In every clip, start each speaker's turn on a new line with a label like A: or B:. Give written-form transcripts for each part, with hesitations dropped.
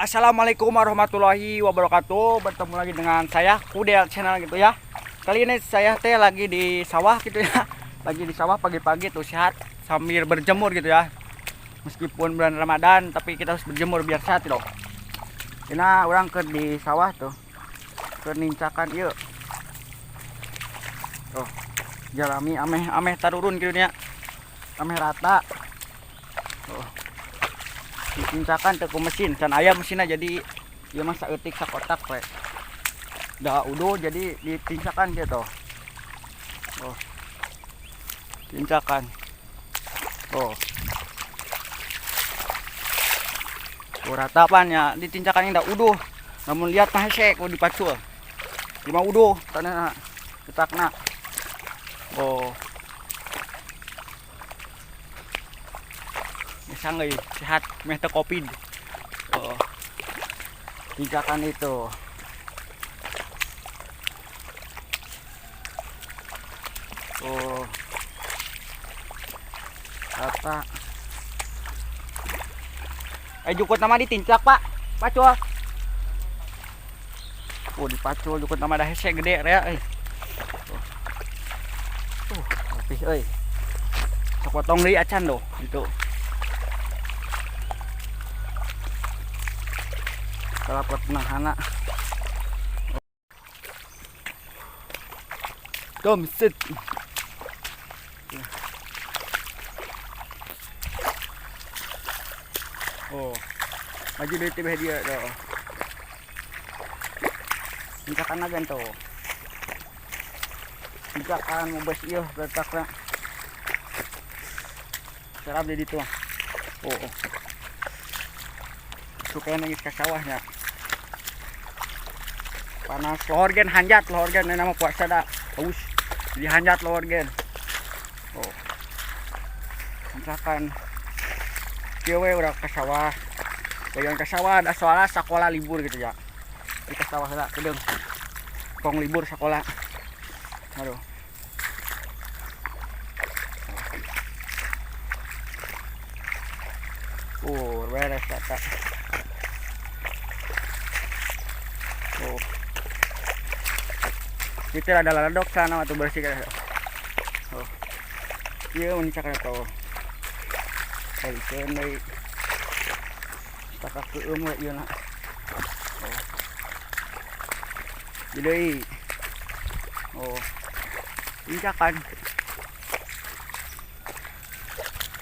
A: Assalamualaikum warahmatullahi wabarakatuh. Bertemu lagi dengan saya Kudel Channel gitu ya. Kali ini saya teh lagi di sawah gitu ya. Lagi di sawah pagi-pagi tuh, sehat sambil berjemur gitu ya. Meskipun bulan Ramadan, tapi kita harus berjemur biar sehat loh. Ini urang ke di sawah tuh. Ke nincakan ieu. Tuh. Jalami ameh ameh tarurun gitu nya. Ameh rata. Tuh, ditincakan teh ku mesin, can aya mesinnya, jadi ieu mah saeutik sakotak we da udah jadi ditincakan gitu. Oh, tincakan. Oh, tuh rata pan ya ditincakan ini udah. Namun lihat mah hese ku dipacul lima uduh tanah ketakna. Oh, bisa nggak sehat meh teu Covid. Oh, tincakan itu. Oh, rata. Eh, jukut nama ditincak, Pak, pacul. Oh, dipacul jukut nama dah hese gede rea euy. Oh, rapih euy. Sapotong deui acan doh gitu. Kalapot nahana. Domsit. Oh. Maju deui teh dia tuh. Tincakan agan tuh. Tincakan mau bes ieu letakna. Serap di ditu. Oh, oh. Suka nangis ke sawahnya. Panas lohor gen hanjat lohor gen nama puasa dah. Haus. Jadi hanjat lohor gen. Oh. Misalkan kieu we urang ke sawah. Bagian ke sawah ada soalnya sekolah libur gitu ya. Di ke sawah lah kedeung. Kong libur sekolah. Aduh. Beres kata. Oh. Itu ada ladok sana atau bersih kan. Oh. Ieu mun cakap tuh. Kalikeun deui. Stakak keueum we ieu na. Oh. Deui. Oh. Incakan.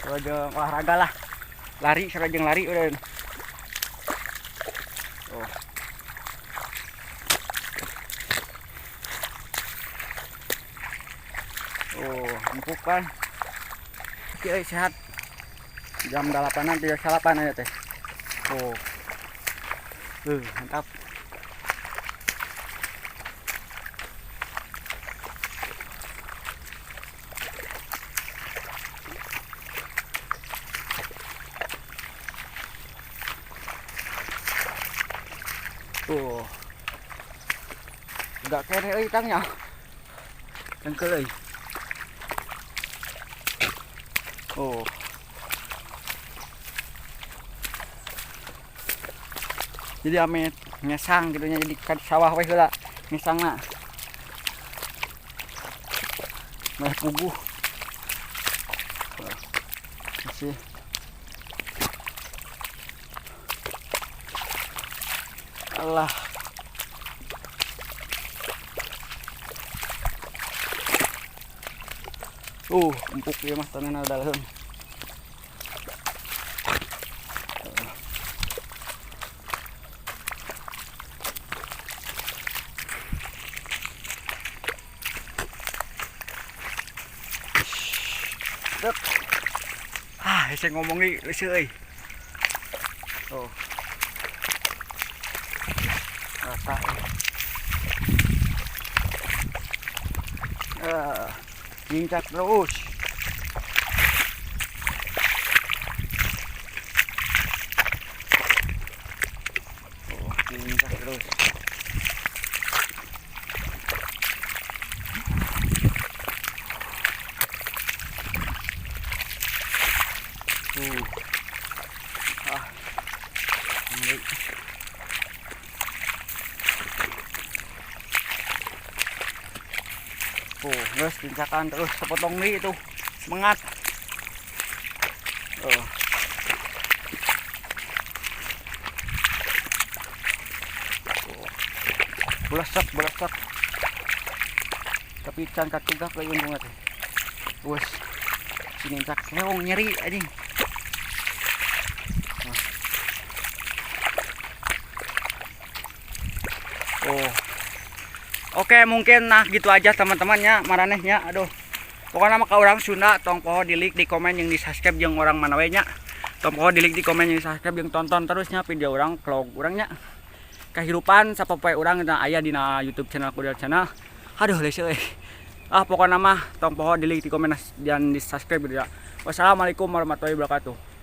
A: Sarajeng olahraga lah. Lari sarajeng lari udah. Oh. Oh, empuk kan. Oke, sehat. Jam 8-an tidak salapan aja teh. Oh. Mantap. Tuh. Enggak kere euy tangnya. Tengkel euy. Oh. Jadi ame ngesang gitu nya, jadi kan sawah we heula ngesangna. Meh puguh. Masih. Allah. Empuk ieu mah tanahna dalam. Dek. Ah, saya ngomong nih, leuseut euy. Oh. Rata. Ngincak terus. Oh, ngincak terus. Ah. Ini. Tuh, geus tincakan terus sepotong deui itu. Semangat. Oh. Tuh. Belesak, belesak. Tapi can katugak lagi untungnya teh. Wes. Sinincak keong nyeri anjing. Oh. Oke, mungkin nah gitu aja teman-temannya, maranehnya. Aduh. Pokoknya mah ka urang Sunda tong poho di like, di komen, yang di subscribe jeung orang mana we nya. Tong poho di like, di komen, yang di subscribe, jeung tonton terusnya video urang, vlog urangnya. Kehidupan sapopoe urang nah aya dina YouTube channel Kuda Channel. Aduh, leuseut euy. Ah, pokoknya mah tong poho di like, di komen, dan di subscribe gitu ya. Wassalamualaikum warahmatullahi wabarakatuh.